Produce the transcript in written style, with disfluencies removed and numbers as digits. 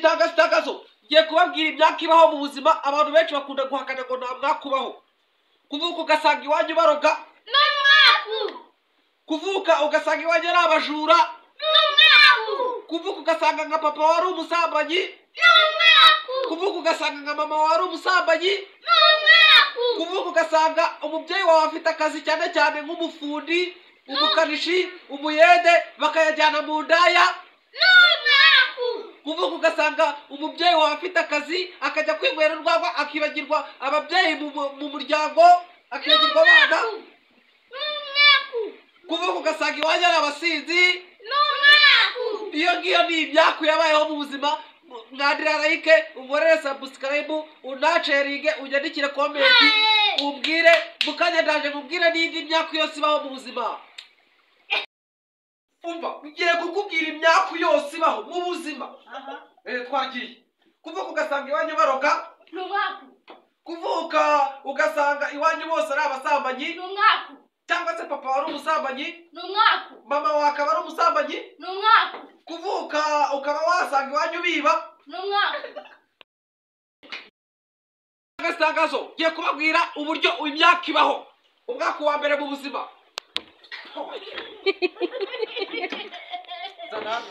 Itangazo ngiye kubabwira imyaka ibaho mu buzima. Abantu benshi bakunda guhakana ngo nta mwaka ubaho. Kuvuka ugasanga iwanyu baroga, N'umwaku. kuvuka ugasanga iwanyu ari abajura, N'umwaku. kuvuka ugasanga nka papa wari umusambanyi, N'umwaku. kuvuka ugasanga nka mama wari umusambanyi, N'umwaku. kuvuka ugasanga umubyeyi wawe afite akazi cyane cyane nk'umufundi, umukanishi, umuyede, bakayajyana mu ndaya. N'umwaku. Kuvuka ugasanga umubyeyi wawe afite akazi akajya kwinywera urwagwa, akibagirwa ababyeyi mu muryango, akibagirwa abana. N'umwaku. Kuvuka ugasanga iwanyu ari abasinzi. N'umwaku. Iyo ngiyo ni imyaku yabayeho mu buzima. Mwandira like, unkorere subscribe, unasharinge, unyandikire comment, umbwire mukanya ndaje nkubwire n'indi myaku yose ibaho mu buzima. Umva, ngiye kukubwira imyaku yose ibaho mu buzima. Twagiye. Kuvuka ugasanga iwanyu baroga, N'umwaku. kuvuka ugasanga iwanyu bose ari abasambanyi, N'umwaku. cyangwa se papa wari umusambanyi, N'umwaku. mama wawe akaba ari umusambanyi, N'umwaku. kuvuka ukaba wasanga iwanyu biba. N'umwaku. Itangazo ngiye kubabwira uburyo imyaka ibaho. Umwaka wa mbere mu buzima. Zana hano.